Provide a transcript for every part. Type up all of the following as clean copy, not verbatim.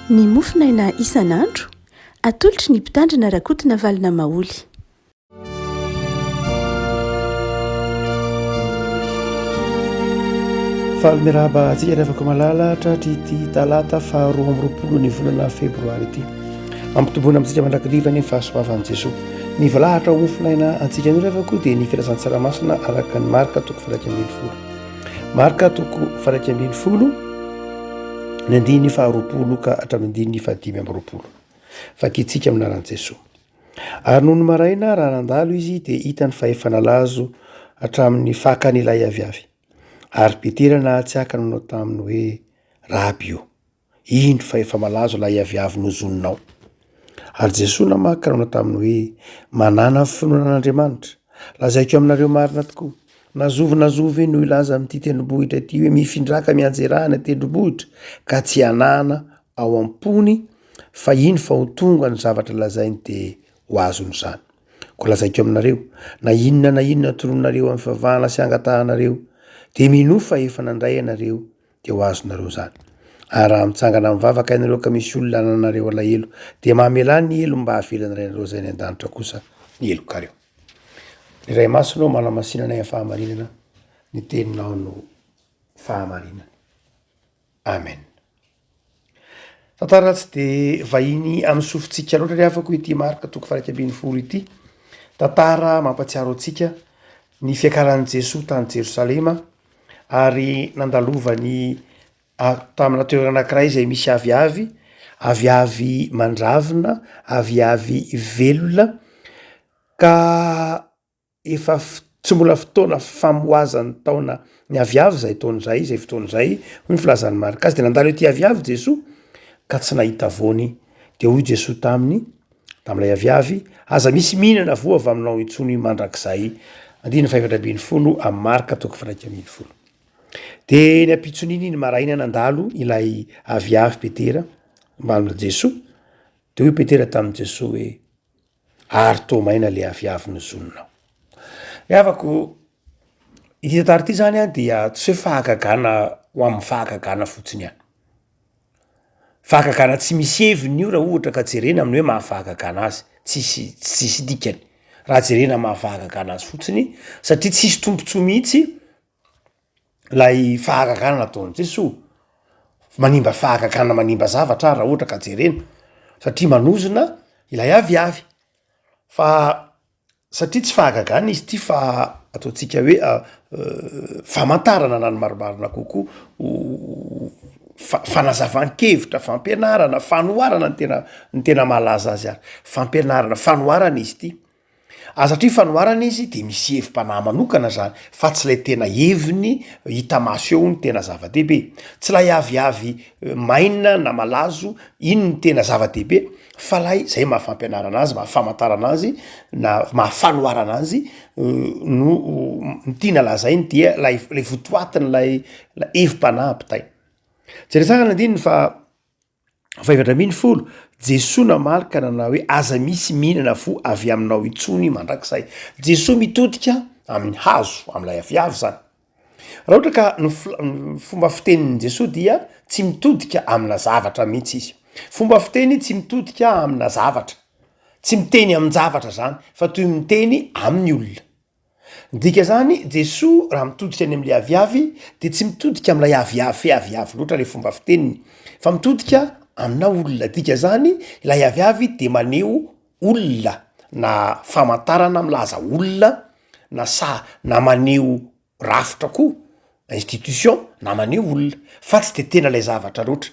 Ny mofonaina isan'andro, atolotry ny Mpitandrina Rakotonavalona Maholy. Faly miarahaba antsika ry havako malala tratry ity talata faha 22 ny volana febroary ity. Ampitomboina amintsika mandrakariva ny fahasoavan'i Jesoa. Ny valahatra ho mofonaina antsika anio ry havako dia ny filazantsara masina araka ny Marka toko faha 11. Marka toko faha 11 ny andininy faha 20 ka hatramin'ny andininy faha 25. Vakintsika amin'ny anaran'i Jesoa. Ary nony maraina, raha nandalo izy, dia hitany fa efa nalazo hatramin'ny fakany ilay aviavy. Ary Petera nahatsiaka nanao taminy hoe, Raby ô, indro fa efa malazo ilay aviavy nozoninao. Ary Jesoa namaky ka nanao taminy hoe, Manàna finoana an'Andriamanitra. Lazaiko aminareo marina tokoa, na zovy na zovy no hilaza amin'ity tendrombohitra ity hoe, Mifindrà ka mianjerà any an-tendrombohitra, ka tsy hanana ao am-pony fa iny fa ho tonga ny zavatra lazainy de ho azony izany. Koa lazaiko aminareo, na inona na inona torononareo amin'ny fivavahana sy angatahanareo, de minoa fa efa nandray ianareo de ho azonareo izany. Ary raha mitsangana mivavaka ianareo ka misy olona ananareo alahelo, dia mamelà ny helony mba havelan'ny Rainareo izay any an-danitra kosa ny helokareo. Ry Ray Masina ô, manamasina anay amin'ny fahamarinana, ny teninao no fahamarinana. Amen. Tantara tsy de vahiny amin'ny sofintsika loatra ry havako ity Marka toko faha 11 ity. Tantara mampatsiaro antsika ny fiakaran'i Jesoa tany Jerosalema ary nandalovany tamina toerana anankiray izay misy aviavy, aviavy mandravina, aviavy velona ka Efa tsy mbola fotoana famohazan'ny taona ny aviavy izay taona izay, izay fotoana izay, hoy ny filazan'i Marka azy. Dia nandalo ety aviavy Jesoa ka tsy nahita voany. Dia hoy Jesoa taminy, tamin'ilay aviavy, Aza misy mihinana voa avy aminao intsony mandrakizay. Andininy fahefatra ambin'ny folo amin'ny Marka toko faha 11. Dia ny ampitson'iny iny maraina nandalo ilay aviavy Petera mbamin'i Jesoa. Dia hoy Petera tamin'i Jesoa hoe, Ary toa maina le aviavy nozoninao. Ry havako, ity tantara ity zany an dia tsy hoe fahagagana ho amin'ny fahagagana fotsiny ihany. Fahagagana tsy misy heviny io raha ohatra ka jerena amin'ny hoe maha fahagagana azy, tsisy tsisy dikany raha jerena maha fahagagana azy fotsiny satria tsisy tombontsoa mihitsy lay fahagagana nataon'i Jesoa, manimba fahagagana manimba zavatra raha ohatra ka jerena satria manozona ilay aviavy fa satria tsy fahagagana izy ity fa ataontsika hoe famantarana na ny marimarina kokoa fanazavan-kevitra, fampianarana, fanoharana ny tena ny tena mahalaza azy ary, fampianarana, fanoharana izy ity. Ary satria fanoharana izy de misy hevi-panahy manokana zany fa tsy lay tena heviny hita maso eo no tena zava-dehibe, tsy lay aviavy maina na malazo iny no tena zava-dehibe fa lay zay maha fampianarana azy, maha famantarana azy na maha fanoharana azy no ny tiana lazainy dia lay lay votoatin'lay lay hevi-panahy ampitainy. Jereo tsara ny andininy fa 14, Jesoa namaly ka nanao hoe, Aza misy mihinana voa avy aminao intsony mandrakizay. Jesoa mitodika amin'ny hazo, amin'ilay aviavy izany. Raha ohatra ka ny ny fomba fitenin'i Jesoa dia tsy mitodika amina zavatra mihitsy izy. Fomba fiteny tsy mitodika amina zavatra, tsy miteny amin-javatra zany fa toy miteny amin'ny olona. Ny dika zany, Jesoa raha mitodika any amle aviavy de tsy mitodika amlay aviavy fe aviavy loatra le fomba fiteniny fa mitodika amina olona, dika zany ilay aviavy de maneho olona na famantarana milaza olona na sa na maneho rafitra koa, institution, na maneho olona fa tsy de tena lay zavatra loatra.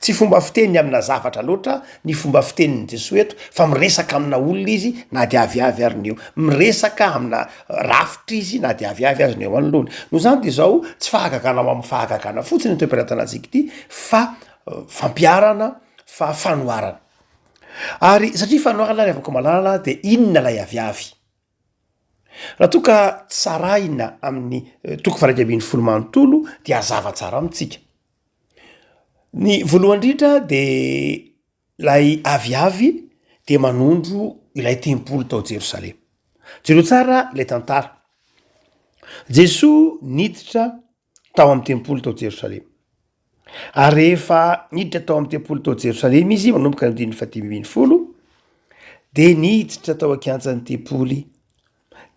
Tsy fomba fiteny amina zavatra loatra ny fomba fitenin'i Jesoa eto fa miresaka amina olona izy na de aviavy ary ny eo, miresaka amina rafitra izy na de aviavy azy ny eo anoloany. Noho izany de izao, tsy fahagagana ho amin'ny fahagagana fotsiny ity ampiaratanantsika ity fa fampiharana fa fanoharana. Ary satria fanoharana ry havako malala de inona ilay aviavy? Raha toa ka tsarahina amin'ny toko faha 11 manontolo dia hazava tsara amintsika. Ny voalohany indrindra de lay aviavy de manondro ilay tempoly tao Jerosalema. Jereo tsara ilay tantara. Jesoa niditra tao amin'ny tempoly tao Jerosalema. Ary rehefa niditra tao amin'ny tempoly tao Jerosalema izy, manomboka ny andininy fahadimy ambin'ny folo, dia niditra tao an-kianjan'ny tempoly,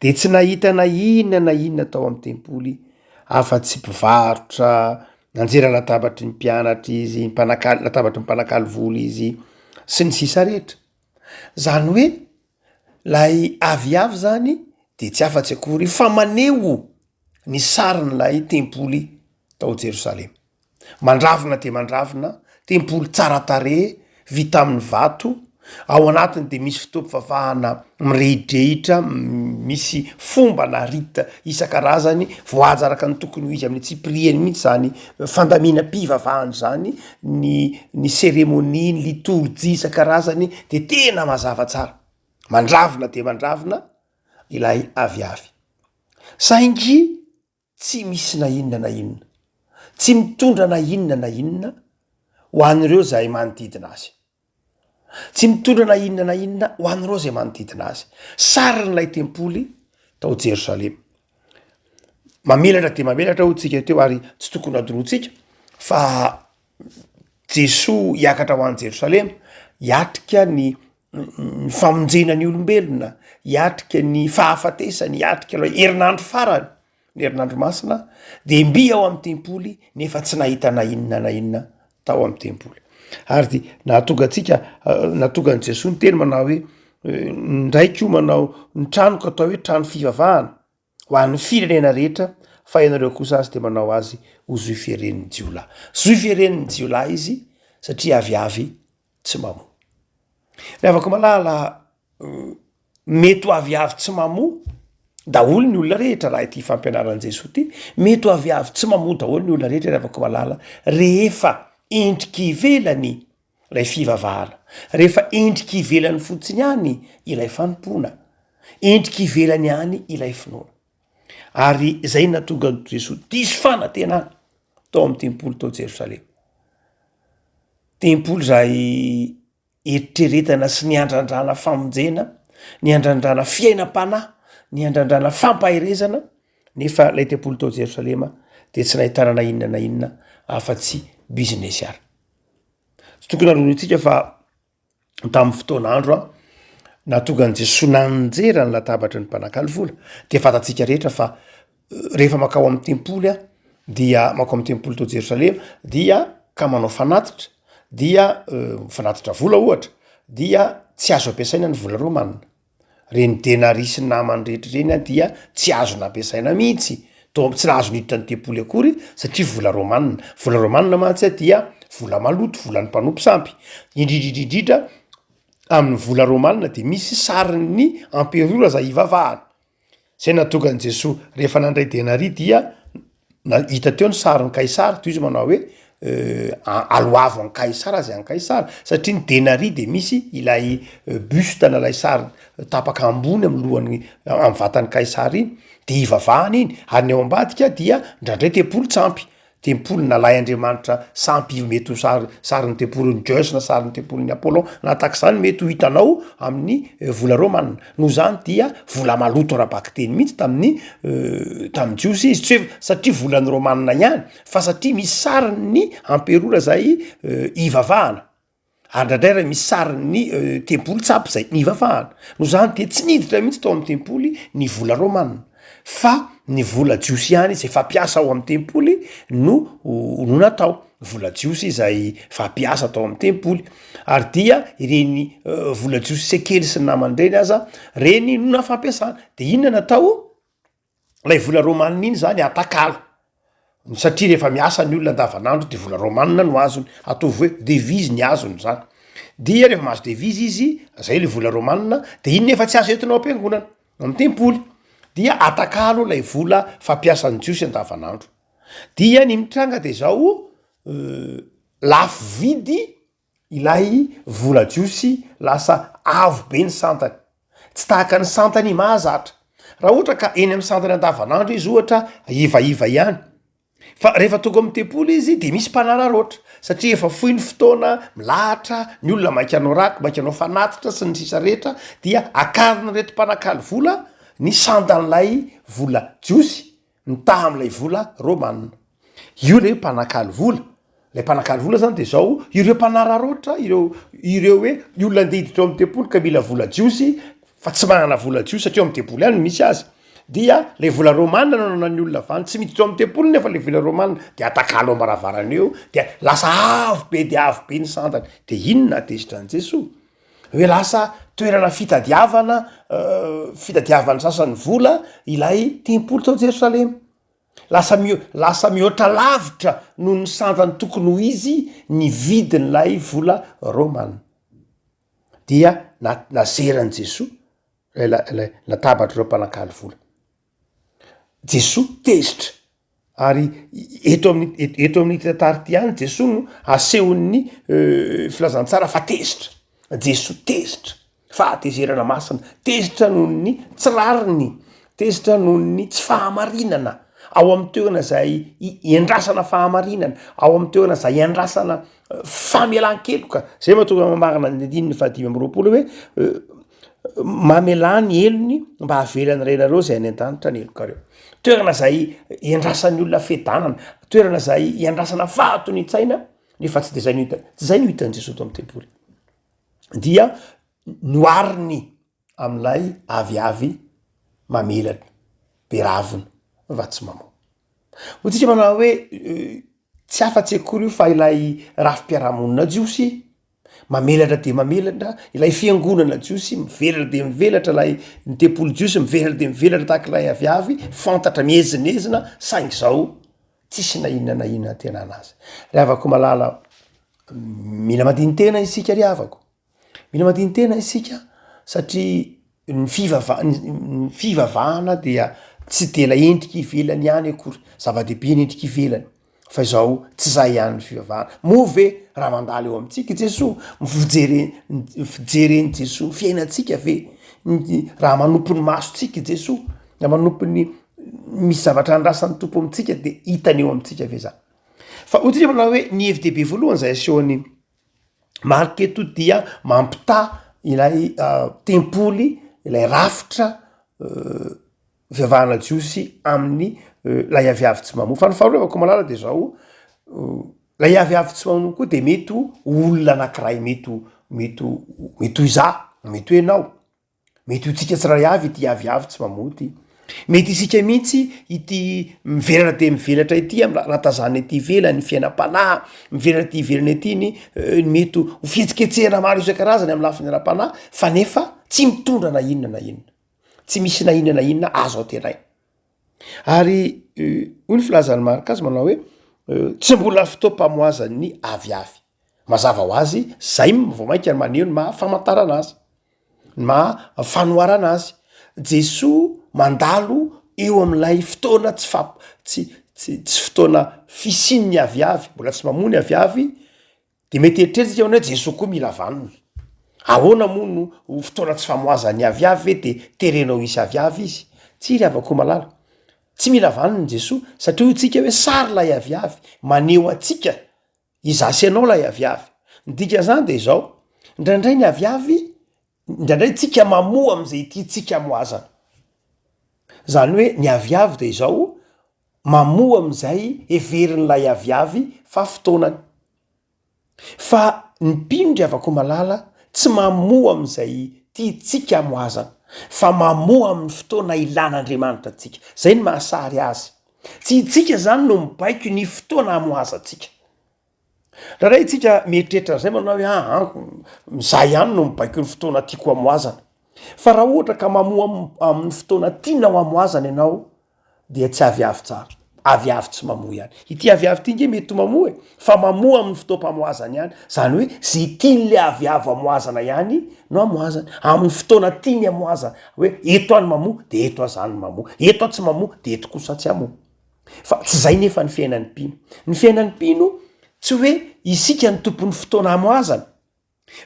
dia tsy nahita na inona na inona tao amin'ny tempoly afa-tsy mpivarotra, nanjera latabatry ny mpianatra izy, mpanakalo, latabatry ny mpanakalo vola izy, sy ny sisa rehetra. Zany hoe lay aviavy zany de tsy afa-tsy akory fa maneho ny sarin'ilay tempoly tao Jerosalema. Mandravona dia mandravona, tempoly tsara tarehy, vita amin'ny vato, ao anatiny dia misy fotoam-pivavahana mirehidrehitra, misy fomba na rite isan-karazany, voahaja araka ny tokony ho izy amin'ny antsipiriany mihitsy izany fandaminam-pivavahana izany, ny ny cérémonie, ny litorjia isan-karazany de tena mazava tsara. Mandravona dia mandravona ilay aviavy. Saingy tsy misy na inona na inona, tsy mitondra na inona na inona ho an'ireo izay manodidina azy. Tsy mitondra na inona na inona ho an'ireo izay manodidina azy. Sarin'ilay tempoly tao Jerosalema. Mamelatra dia mamelatra hoy tsika teo ary tsy tokony hadinoantsika fa Jesoa hiakatra ho any Jerosalema, hiatrika ny ny famonjena ny olombelona, hiatrika ny fahafatesany, hiatrika ilay herinandro farany, ny herinandro masina, de mby ao amin'ny tempoly nefa tsy nahita na inona na inona tao amin'ny tempoly. Ary de nahatonga antsika, nahatonga an'i Jesoa niteny manao hoe ny Raiko manao ny tranoko atao hoe trano fivavahana ho an'ny firenena rehetra fa ianareo kosa azy de manao azy ho zohy fieren'ny jiolahy. Zohy fieren'ny jiolahy izy satria aviavy tsy mamoa. Ry havako malala, mety ho aviavy tsy mamoa daholo ny olona rehetra raha ity fampianaran'i Jesoa ity, mety ho aviavy tsy mamoa daholo ny olona rehetra ry havako malala rehefa endrika ivelany ilay fivavahana, rehefa endrika ivelany fotsiny ihany ilay fanompoana, endrika ivelany ihany ilay finoana. Ary izay no nahatonga an'i Jesoa diso fanantenana tao amin'ny tempoly tao Jerosalema. Tempoly izay eritreretana sy niandrandrana famonjena, niandrandrana fiainam-panahy, niandrandrana fampaherezana, nefa ilay tempoly tao Jerosalema dia tsy nahitana na inona na inona afa-tsy business ary. Tsy tokony harorintsika fa tamin'ny fotoana andro an, nahatonga an'i Jesoa nanjera ny latabatry ny mpanakalo vola, dia fantatsika rehetra fa rehefa mankao amin'ny tempoly an, dia mankao amin'ny tempoly tao Jerosalema dia ka manao fanatitra dia fanatitra vola ohatra dia tsy azo ampiasaina ny vola romanina. Reny denaria sy ny namany rehetra ireny an dia tsy azo nampiasaina mihitsy, toa tsy nahazo niditra ny tempoly akory satria vola romanina. Vola romanina mantsy an dia vola maloto, volan'ny mpanompo sampy. Indrindrindrindrindra amin'ny vola romanina dia misy sarin'ny amperora izay ivavahana. Zay nahatonga an'i Jesoa rehefa nandray denaria dia na hita teo ny sarin'i Kaisara, toy izy manao hoe aloavo an'i Kaisara zay an'i Kaisara, satria ny denaria de misy ilay buste na ilay sary tapaka ambony amy lohany amy vatan'i Kaisara iny, de ivavahana iny, ary ny ao ambadika dia ndraindray tempolin-tsampy. Tempoly nalay Andriamanitra sampy mety ho sary sarin'ny tempolin'i Zeus na sarin'ny tempolin'i Apollon na tahaka izany mety ho hitanao amin'ny vola romanina. Noho izany dia vola maloto ara-bakiteny mihitsy tamin'ny tamin'ny jiosy izy, tsy hoe satria volan'ny romanina ihany fa satria misy sarin'ny amperora izay ivavahana. Ary indraindray raha misy sarin'ny tempoly tsapy zay nivavahana. Noho izany dia tsy niditra mihitsy tao amin'ny tempoly ny vola romanina, fa ny vola jiosy ihany izay fampiasa ao amin'ny tempoly no no natao. Vola jiosy izay fampiasa tao amin'ny tempoly. Ary dia ireny vola jiosy sekely sy ny namany ireny aza, reny no nafampiasana. De inona natao? Ilay vola romanina iny zany atakalo, satria rehefa miasa ny olona andavanandro de vola romanina no azony, ataovy hoe devise ny azony zany, dia rehefa mahazo devise izy, zay le vola romanina, de iny nefa tsy azo entina ao am-piangonana, amy tempoly, dia atakalo lay vola fampiasan'ny jiosy andavanandro, dia ny mitranga de zao lafo vidy Ilay vola jiosy lasa avo be ny santany, tsy tahaka ny santany mahazatra. Raha ohatra ka eny amin'ny santany andavanandro izy ohatra ivaiva ihany, fa rehefa tonga amin'ny tempoly izy de misy mpanararaotra satria efa fohy ny fotoana, milahatra, ny olona maika hanao rako, maika hanao fanatitra sy ny sisa rehetra dia akarin'ireto mpanakalo vola ny sandan'ilay vola jiosy mitaha amin'ilay vola romanina. Io le mpanakalo vola. Ilay mpanakalo vola zany de zao, ireo mpanararaotra, ireo ireo hoe ny olona andeha hiditra ao am'tempoly ka mila vola jiosy fa tsy manana vola jiosy satria ao am'tempoly ihany no misy azy, dia le vola romana no ananan'ny olona avy any, tsy miditra ao am'tempoly nefa le vola romana de atakalo am-baravarana eo dia lasa avo be de avo be ny sandany, de iny no nahatezitra an'i Jesoa, hoe lasa toerana fitadiavana fitadiavan'ny sasany vola ilay tempoly tao Jerosalema. Lasa mio- lasa mihoatra lavitra noho ny sandany tokony ho izy ny vidin'ilay vola romana. Dia na- nazeran'i Jesoa ilay la- ilay latabatr'ireo mpanakalo vola. Jesoa tezitra ary eto amin'ny et- eto amin'ity tantara ity ihany Jesoa no asehon'ny filazantsara fa tezitra. Jesoa tezitra. Fahatezerana masina, tezitra noho ny tsy rariny, tezitra noho ny tsy fahamarinana, ao amin'ny toerana izay iandrasana fahamarinana, ao amin'ny toerana izay iandrasana famelan-keloka, zay mahatonga mamarana ny andininy fahadimy amby 20 hoe mamelà ny helony mba havelan'ny Rainareo izay any an-danitra ny helokareo. Toerana izay iandrasan'ny olona fiadanana, toerana izay iandrasana fahatonian-tsaina, nefa tsy de zay no hita, tsy zay no hitan'i Jesoa tao amin'ny tempoly. dia nohariny amin'ilay aviavy mamelana be ravina fa tsy mamoa. Hoy tsika manao hoe tsy afa-tsy akory io fa ilay rafi-piarahamonina jiosy mamelatra dia mamelatra, ilay fiangonana jiosy mivelatra dia mivelatra, ilay ny tempoly jiosy mivelatra dia mivelatra tahaka ilay aviavy fantatra miezinezina saingy zao tsisy na inona na inona tena anazy. Ry havako malala, Mila mandini-tena isika ry havako, mila mandini-tena isika satria ny fivava- ny fivavahana dia tsy de ilay endrika ivelany ihany akory, zava-dehibe ny endrika ivelany fa izao tsy zay ihany ny fivavahana, moa ve raha mandalo eo amintsika i Jesoa, ny fijere- ny fijeren'i Jesoa ny fiainantsika ve, ny raha manopy ny masontsika i Jesoa, raha manopy ny misy zavatra andrasan'ny Tompo amintsika de hitany eo amintsika ve zany? Fa hoy tsika manao hoe ny hevi-dehibe voalohany izay asehon'i Marka eto dia mampitaha ilay tempoly, ilay rafitra fivavahana jiosy amin'ny lay aviavy tsy mamoa. Fa ny faharoa ry havako malala de zao, lay aviavy tsy mamoa koa de mety ho olona anakiray, mety ho mety ho mety ho izaho, mety ho ianao. Mety ho tsika tsirairay avy ity aviavy tsy mamoa ity. Mety isika mihitsy ity mivelatra dia mivelatra ity am- raha tazanina ety ivelany ny fiainam-panahy, mivelatra ety ivelany ety ny ny mety ho fihetsiketsehana maro isan-karazany amin'ny lafiny ara-panahy fa nefa tsy mitondra na inona na inona, tsy misy na inona na inona azo antenaina. Ary hoy ny filazan'i Marc azy manao hoe tsy mbola fotoam-pamoazan'ny aviavy. Mazava ho azy, zay vao mainka maneho ny maha famantarana azy, ny maha fanoharana azy. Jesoa mandalo eo amin'ilay fotoana tsy fa- tsy tsy tsy fotoana fisian'ny aviavy, mbola tsy mamoa ny aviavy, de mety hieritreritra isika hoe Jesoa koa mila vanona, ahoana moa no ho fotoana tsy famoazan'ny aviavy ve de terenao hisy aviavy izy? Tsia ry havako malala, tsy mila vanona i Jesoa satria hoy tsika hoe sary ilay aviavy, maneho antsika Izaho sy ianao ilay aviavy. Ny dikan'izany dia izao, indraindray ny aviavy, indraindray tsika mamoa amin'izay tiantsika hamoazana. Izany hoe ny aviavy dia izao, mamoa amin'izay heverin'ilay aviavy fa fotoanany. Fa ny mpino ry havako malala tsy mamoa amin'izay tiantsika hamoazana, fa mamoa amin'ny fotoana ilan'Andriamanitra antsika. Izay no mahasary azy. Tsy itsika izany no mibaiko ny fotoana hamohazantsika. Indraindray itsika mieritreritra an'izay manao hoe aa za ihany no mibaiko ny fotoana tiako hamohazana. Fa raha ohatra ka mamoha amin'ny fotoana tianao hamohazana ianao dia tsy aviavy tsara, aviavy tsy mamoa ihany. Ity aviavy ity nge mety ho mamoa e, fa mamoa amin'ny fotoam-pamohazany ihany, zany hoe zay tian'le aviavy hamohazana ihany no hamohazany, amin'ny fotoana tiany hamohazana. Hoe eto aho no mamoa de eto aho zany no mamoa, eto aho tsy mamoa de eto kosa tsy hamoa. Fa tsy zay nefa ny fiainan'ny mpino. Ny fiainan'ny mpino tsy hoe isika no tompon'ny fotoana hamoazana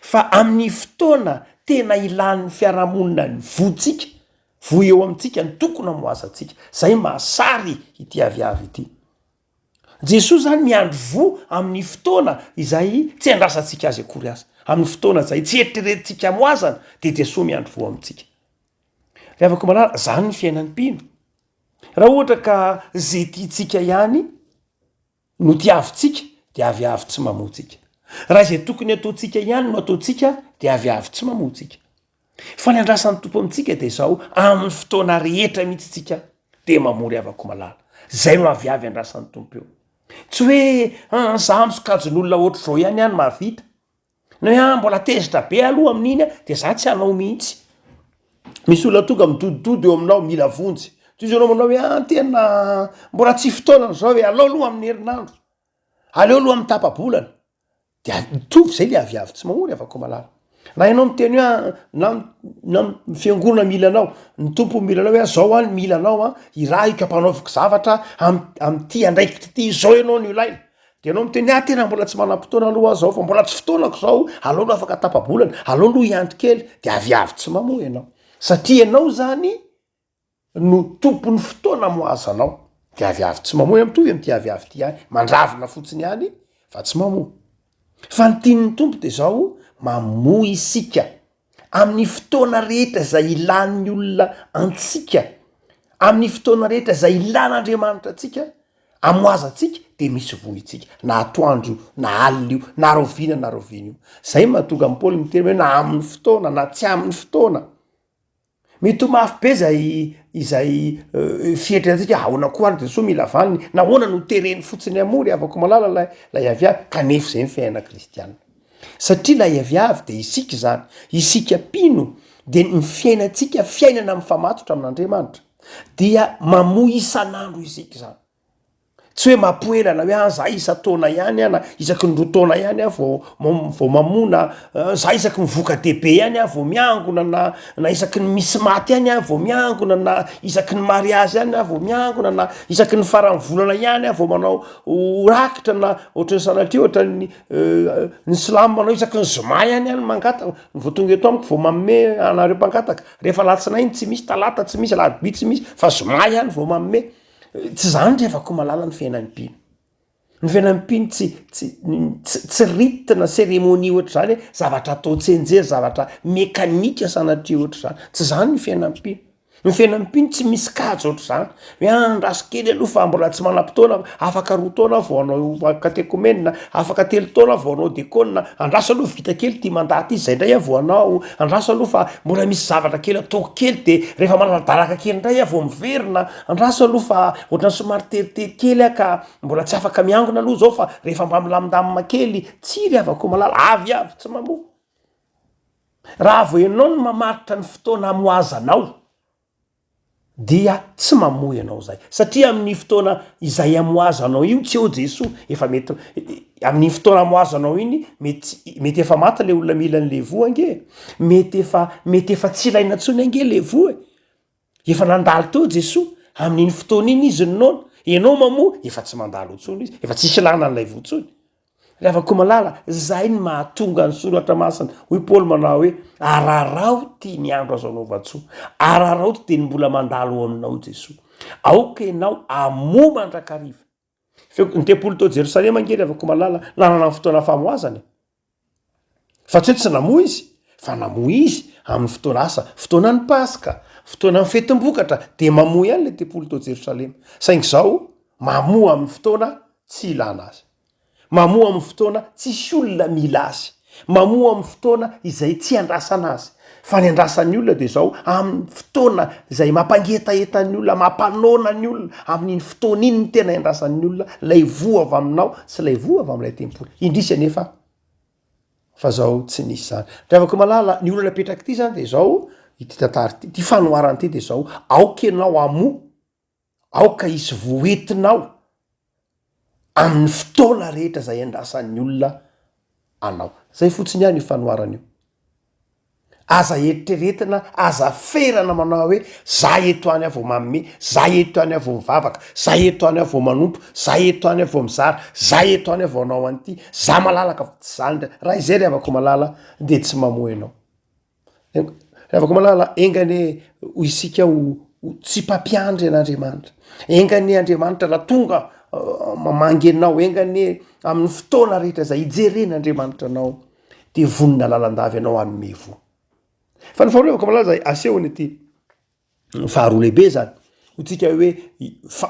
fa amin'ny fotoana tena ilan'ny fiarahamonina ny voantsika, voa eo amintsika no tokony hamoazantsika. Zay mahasary ity aviavy ity. Jesoa zany miandry voa amin'ny fotoana izay tsy andrasantsika azy akory aza. Amin'ny fotoana izay tsy eritreretintsika hamoazana dia Jesoa miandry voa amintsika. Ry havako malala, zany ny fiainan'ny mpino. Raha ohatra ka ze tiantsika ihany no tiavintsika. dia aviavy tsy mamoa tsika. Raha izay tokony ataontsika ihany no ataontsika dia aviavy tsy mamoa tsika. Fa ny andrasan'ny Tompo amintsika dia izao, amin'ny fotoana rehetra mihitsy tsika dia mamory havako malala. Izay no aviavy andrasan'ny Tompo eo. Tsy hoe ah, za amin'ny sokajin'olona ohatr'izao ihany aho no mahavita. Na hoe ah, mbola tezitra be aloha amin'iny aho dia za tsy hanao mihitsy. Misy olona tonga midodododo eo aminao mila vonjy. Toy izao ianao manao hoe ah, tena mbola tsy fotoanany izao e, aleo aloha amin'ny herinandro. Aleo aloha amin'ny tapa-bolana. Dia mitovy zay le aviavy tsy mamory Avakomalala. Na ianao miteny hoe ah, na na ny fiangonana mila anao, ny Tompo mila anao hoe ah, zao aho no mila anao an, irahiko ampanaoviko zavatra am- am'ty andraikitra ity, zao ianao no ilaina. De ianao miteny hoe ah, tena mbola tsy manam-potoana aloha aho zao fa mbola tsy fotoanako zao, aleo aloha afaka tapa-bolana, aleo aloha hiandry kely, de aviavy tsy mamoa ianao. Satria ianao zany no tompon'ny fotoana amoahazanao de aviavy tsy mamoa mitovy am'ty aviavy ty ihany, mandravina fotsiny ihany fa tsy mamoa. Fa ny tian'ny Tompo de zao, mamoa isika amin'ny fotoana rehetra zay ilan'ny olona antsika, amin'ny fotoana rehetra zay ilan'Andriamanitra antsika, amoazantsika de misy vohitsika, na atoandro io, na alina io, na rahoviana na rahoviana io. Zay mahatonga an'i Paoly miteny hoe na amin'ny fotoana na tsy amin'ny fotoana. Mety ho mafy be zay izay fieritreretantsika hoe ahoana koa ary Jesoa mila vaniny, nahoana no tereny fotsiny hamoa ry havako malala lay lay aviavy, kanefa izay ny fiainana kristiana. Satria lay aviavy de isika izany, isika mpino de ny fiainantsika fiainana mifamatotra amin'Andriamanitra, dia mamoa isan'andro isika izany. Tsy hoe mampoelana hoe ah za isan-taona ihany aho na isaky ny roa taona ihany aho vao vao mamoa na za isaky ny voka-dehibe ihany aho vao miangona na na isaky ny misy maty ihany aho vao miangona na isaky ny mariazy ihany aho vao miangona na isaky ny faran'ny volana ihany aho vao manao rakitra na ohatran'ny sanatria ohatran'ny ny silamo manao isaky ny zoma ihany aho no mangataka, vao tonga eto amiko vao manome anareo mpangataka, rehefa alatsinainy tsy misy, talata tsy misy, alarobia tsy misy fa zoma ihany vao manome. Tsy zany ry havako malala ny fiainan'ny mpino. Ny fiainan'ny mpino tsy tsy tsy tsy rite na cérémonie ohatr'izany hoe zavatra atao tsianjery, zavatra mekanika sanatria ohatr'izany, tsy zany ny fiainan'ny mpino. Ny fiainan'ny mpino tsy misy kajy ohatr'izany hoe andraso kely aloha fa mbola tsy manam-potoana, afaka roa taona aho vao hanao katekomena, afaka telo taona aho vao hanao dekona, andraso aloha vita kely ity mandat ity zay ndray aho vao hanao, andraso aloha fa mbola misy zavatra kely ataoko kely de rehefa manara-dalaka kely ndray aho vao miverina, Andraso aloha fa ohatran'ny somary teritery kely aho ka mbola tsy afaka miangona aloha zao fa rehefa mba milamindamina kely, tsia ry havako malala, avy avy tsy mamoa. Raha vao ianao no mamaritra ny fotoana hamoazanao dia tsy mamoa ianao zay, satria amin'ny fotoana izay hamoazanao io tsy eo Jesoa, efa mety amin'iny fotoana hamoazanao iny mety mety efa maty le olona mila an'le voa ange e, mety efa mety efa tsy ilaina intsony ange le voa e. Efa nandalo teo Jesoa, amin'iny fotoana iny izy no noana, ianao mamoa, efa tsy mandalo intsony izy, efa tsisy ilana an'ilay voa intsony. Ry havako malala, zay ny mahatonga ny soratra masina, hoy Paoly manao hoe, araraoty ny andro azo anaovan-tsoa, araraoty dia ny mbola mandalo ao aminao Jesoa. Aoka ianao hamoa mandrakariva. Feo, ny tempoly tao Jerosalema ange ry havako malala, nanana ny fotoana famoazana e. Fa tsy hoe tsy namoa izy, fa namoa izy amin'ny fotoana asa, fotoanan'ny Paska, fotoanan'ny fetim-bokatra, dia mamoa ihany ilay tempoly tao Jerosalema. Saingy izao, mamoa amin'ny fotoana tsy ilana azy. Mamoa amin'ny fotoana tsisy olona mila azy. Mamoa amin'ny fotoana izay tsy andrasana azy. Fa ny andrasan'ny olona dia izao, amin'ny fotoana izay mampangetaheta ny olona, mampanoana ny olona, amin'iny fotoana iny no tena iandrasan'ny olona ilay voa avy aminao sy ilay voa avy amin'ilay tempoly. Indrisy anefa fa zao tsy nisy zany. Ry havako malala, ny olana apetraka ity zany de zao, ity tantara ity, ity fanoharana ity de zao, aoka ianao hamoa, aoka hisy voa entinao amin'ny fotoana rehetra zay iandrasan'ny olona anao. Zay fotsiny ihany io fanoharana io. Aza eritreretina, aza ferana manao hoe za eto any aho vao manome, za eto any aho vao mivavaka, za eto any aho vao manompo, za eto any aho vao mizara, za eto any aho vao hanao an'ity, za malalaka fa tsy zany ndray. Raha izay ry havako malala dia tsy mamoa ianao. Ry havako malala, enga anie ho isika ho ho tsy mpampiandry an'Andriamanitra. Enga anie Andriamanitra raha tonga mamangy anao, enga anie amin'ny fotoana rehetra izay hijeren'Andriamanitra anao dia vonona lalandava ianao hanome voa. Fa ny faharoa afaka malaza asehony ity faharoa lehibe zany. Hoy tsika hoe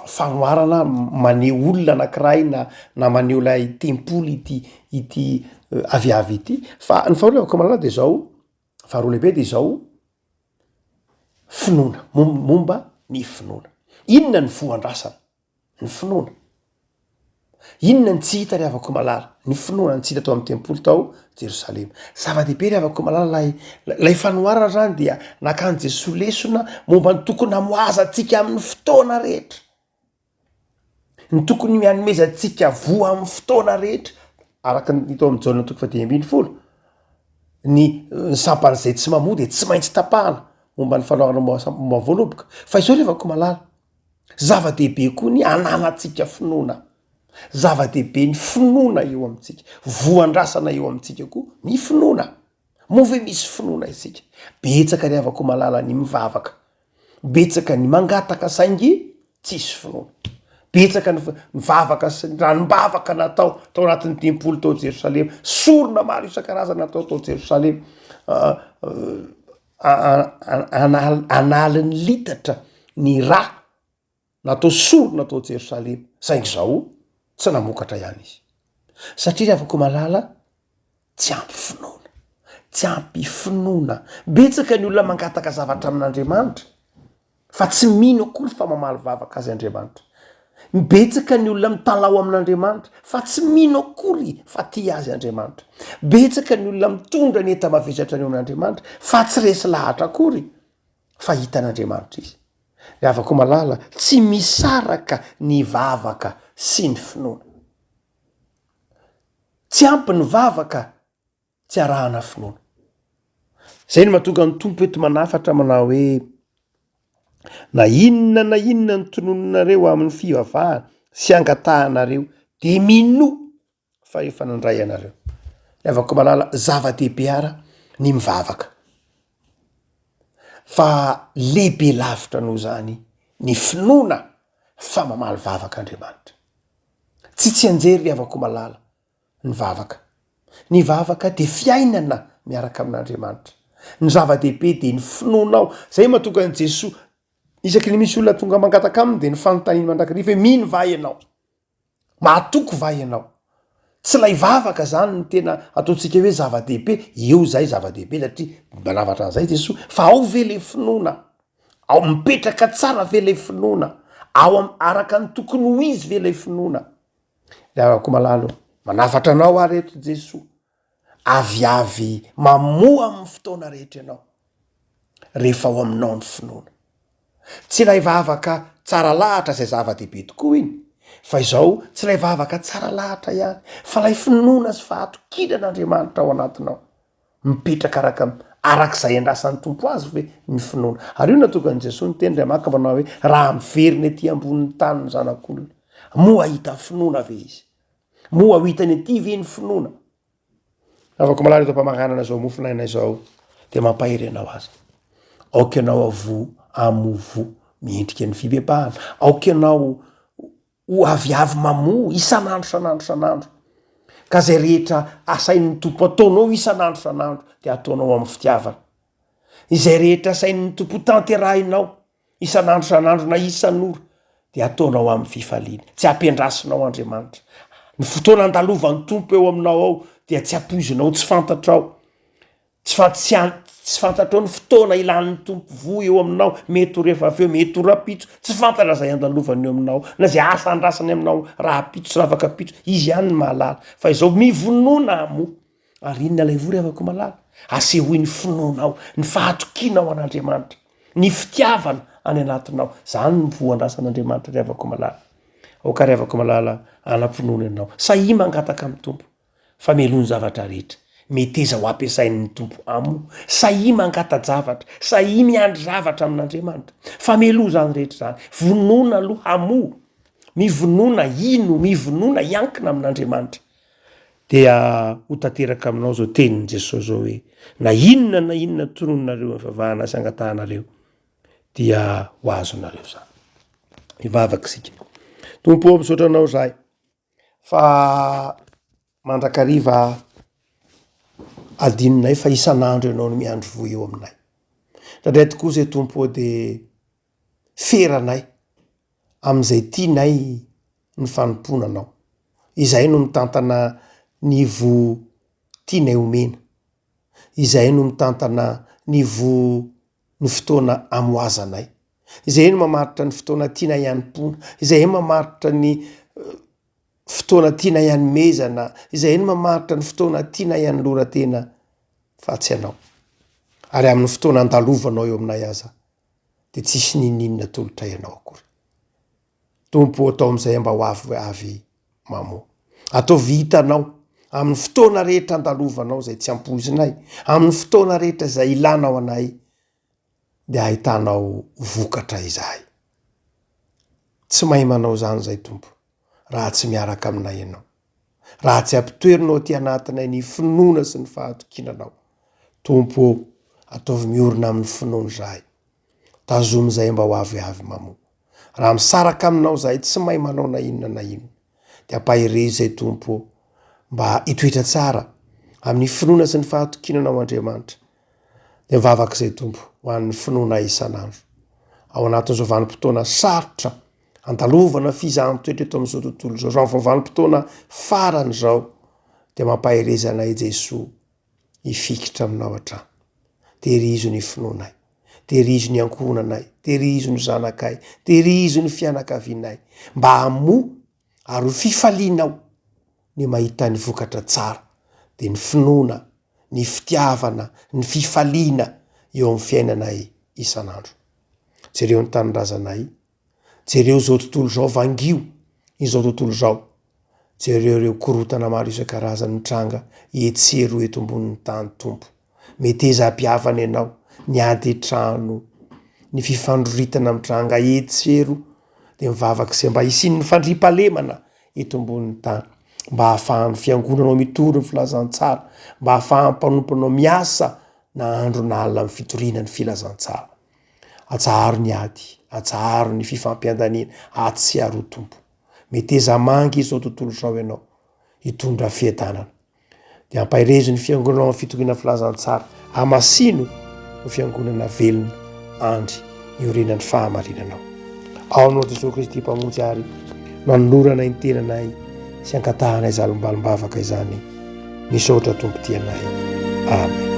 fanoharana maneho olona anakiray na na maneho ilay tempoly ity ity aviavy ity. Fa ny faharoa ry malala de zao, faharoa lehibe de izao, finoana, momba ny finoana. Inona ny voa andrasana? Ny finoana. Inona ny tsy hita ry havako malala? Ny finoana ny tsy hita tao amin'ny tempoly tao Jerosalema. Zava-dehibe ry havako malala lay lay fanoharana zany dia nakan'i Jesoa lesona momba ny tokony hamoazantsika amin'ny fotoana rehetra. Ny tokony hanomezantsika voa amin'ny fotoana rehetra araka ny hita ao amin'ny Jaona toko fahadimy ambinifolo. Ny ny sampan'izay tsy mamoa dia tsy maintsy tapahana momba ny fanoharana momba ny voaloboka. Fa izao ry havako malala, Zava-dehibe koa ny ananantsika finoana. Zava-dehibe ny finoana eo amintsika. Voandrasana eo amintsika koa ny finoana. Moa ve misy finoana isika? Betsaka ry havako malala ny mivavaka. Betsaka ny mangataka saingy tsisy finoana. Betsaka ny vavaka sy ny ranom-bavaka natao tao anatin'ny tempoly tao Jerosalema. Sorona maro isan-karazany natao tao Jerosalema. An'aliny litatra ny ra natao sorona tao Jerosalema, saingy izao tsy namokatra ihany izy. Satria ry havako malala, tsy ampy finoana, tsy ampy finoana. Betsaka ny olona mangataka zavatra amin'Andriamanitra, Fa tsy mino akory fa mamaly vavaka azy Andriamanitra. Betsaka ny olona mitalaho amin'Andriamanitra fa tsy mino akory fa tia azy Andriamanitra. Betsaka ny olona mitondra ny enta-mavesatra any amin'Andriamanitra fa tsy resy lahatra akory fa hitan'Andriamanitra izy. Ry havako malala, tsy misaraka ny vavaka sy ny finoana. Tsy ampy ny vavaka tsy arahana finoana. Zay no mahatonga ny Tompo eto manafatra manao hoe, na inona na inona ny tononinareo amin'ny fivavahana sy angatahanareo de minoa fa efa nandray anareo. Ry havako malala, zava-dehibe ara ny mivavaka fa lehibe lavitra noho izany ny finoana fa mamaly vavaka Andriamanitra. Tsy tsianjery ry havako malala Ny vavaka. Ny vavaka dia fiainana miaraka amin'Andriamanitra. Ny zava-dehibe dia ny finoanao. Zay mahatonga an'i Jesoa, isaky ny misy olona tonga mangataka aminy dia ny fanontaniany mandrakariva hoe mino va ianao? Mahatoky va ianao? Tsy ilay vavaka zany no tena ataontsika hoe zava-dehibe, eo zay zava-dehibe satria manavatra an'izay Jesoa, fa ao ve le finoana? Ao mipetraka tsara ve ilay finoana? Ao am- araka ny tokony ho izy ve ilay finoana? Ry havako malala ô, manafatra anao ary eto Jesoa, aviavy mamoa amin'ny fotoana rehetra ianao, rehefa ao aminao ny finoana. Tsy ilay vavaka tsara lahatra izay zava-dehibe tokoa iny, fa izao tsy ilay vavaka tsara lahatra ihany, fa ilay finoana sy fahatokiana an'Andriamanitra ao anatinao. Mipetraka araka araka izay andrasan'ny Tompo azy ve ny finoana? Ary io no nahatonga an'i Jesoa niteny ry Amaka manao hoe, raha miverina ety ambonin'ny tany ny Zanak'olona, moa hahita finoana ve izy? Moa ho hitany ety ve ny finoana? Havako malala eto am-pamaranana izao mofon'aina izao dia mampahery anao aza. Aoka ianao avoa amovo miendrika ny fibebahana. Aoka ianao ho aviavy mamoa isan'andro isan'andro isan'andro. Ka izay rehetra asain'ny Tompo ataonao isan'andro isan'andro dia ataonao amin'ny fitiavana. Izay rehetra asain'ny Tompo tanterahinao isan'andro isan'andro na isan'ora dia ataonao amin'ny fifaliana. Tsy ampiandrasinao Andriamanitra. Ny fotoana andalovan'ny Tompo eo aminao ao dia tsy ampoizinao, tsy fantatrao. Tsy fa tsy an tsy fantatrao ny fotoana ilan'ny Tompo voa eo aminao, mety ho rehefa avy eo, mety ho rahampitso, tsy fantatra izay andalovany eo aminao, na izay asa andrasany aminao rahampitso sy ravakapitso, Izy ihany no mahalala. Fa izao mivonona hamoa. Ary inona ilay voa ry havako malala? Asehoy ny finoanao, ny fahatokianao an'Andriamanitra, ny fitiavana any anatinao. Izany no voa andrasan'Andriamanitra ry havako malala. Aoka ry havako malala hanam-pinoana ianao. Sahia mangataka amin'ny Tompo. Fa meloa ny zavatra rehetra. Meteza ho ampiasain'ny Tompo amo. Sahia mangata-javatra. Sahia miandry zavatra amin'Andriamanitra. Fa meloa izany rehetra izany. Vonona aloha hamoa. Mivonona hino, mivonona hiankina amin'Andriamanitra. Dia ho tanteraka aminao izao tenin'i Jesosy izao hoe, Na inona na inona tononinareo amin'ny fivavahana sy angatahanareo, dia ho azonareo izany. Hivavaka isika. Tompo ô, misaotra Anao izahay. Fa mandrakariva adinonay fa isan'andro ianao no miandry voa eo aminay. Indraindray tokoa izay Tompo ô dia feranay. amin'izay tianay ny fanompoana Anao. Izahay no mitantana ny voa tianay omena. Izahay no mitantana ny voa ny fotoana amoazanay. Izahay no mamaritra ny fotoana tianay hanompoana. Izahay mamaritra ny fotoana tianay hanomezana. Izahay no mamaritra ny fotoana tianay hanoloran-tena fa tsy Ianao. Ary amin'ny fotoana andalovanao eo aminay aza dia tsisy n'inon'inona atolotray Anao akory. Tompo ô, atao amin'izay mba ho avy avy mamoa. Ataovy hitanao amin'ny fotoana rehetra andalovanao izay tsy ampoizinay, amin'ny fotoana rehetra izay ilanao anay, dia ahitanao vokatra izahay. Tsy mahay manao izany izay Tompo, raha tsy miaraka aminay Ianao. Raha tsy ampitoerinao aty anatinay ny finoana sy ny fahatokiana Anao. Tompo ô, ataovy miorina amin'ny finoana izahay. Tazomy izahay mba ho avy avy mamoa. Raha misaraka aminao izahay tsy mahay manao na inona na inona. Dia ampaherezo izay Tompo ô, mba hitoetra tsara amin'ny finoana sy ny fahatokiana Anao Andriamanitra. Dia mivavaka izay Tompo ho an'ny finoanay isan'andro. Ao anatin'izao vanim-potoana sarotra andalovana fizahan-toetra eto amin'izao tontolo izao, izao vanim-potoana farany izao, dia mampahereza anay Jesoa hifikitra aminao hatrany. Tehirizo ny finoanay, tehirizo ny ankohonanay, tehirizo ny zanakay, tehirizo ny fianakavianay, mba hamoa ary ho fifalianao ny mahita ny vokatra tsara, dia ny finoana, ny fitiavana, ny fifaliana eo amin'ny fiainanay isan'andro. Jereo ny tanindrazanay, jereo izao tontolo izao, vangio izao tontolo izao, jereo ireo korontana maro isan-karazany mitranga etsy sy eroa eto ambonin'ny tany Tompo. Meteza hampihavana Ianao ny ady an-trano, ny fifandroritana mitranga etsy sy eroa, dia mivavaka izay mba hisian'ny fandriampahalemana eto ambonin'ny tany, mba hahafahan'ny fiangonanao mitory ny filazantsara, mba hahafahan'ny mpanomponao miasa na andro na alina amin'ny fitoriana ny filazantsara. Atsaharo ny ady, atsaharo ny fifampiandaniana atsy sy aroa Tompo. Meteza hamangy izao tontolo izao Ianao, hitondra fiadanana. Dia ampaherezo ny fiangonanao amin'ny fitoriana filazantsara. Hamasino ho fiangonana velona andry iorenan'ny fahamarinanao. Ao aminao Jesoa Kristy Mpamonjy ary no anoloranay ny tenanay sy ankatahanay zalombalom-bavaka izany. Misaotra Tompo tia anay. Amen.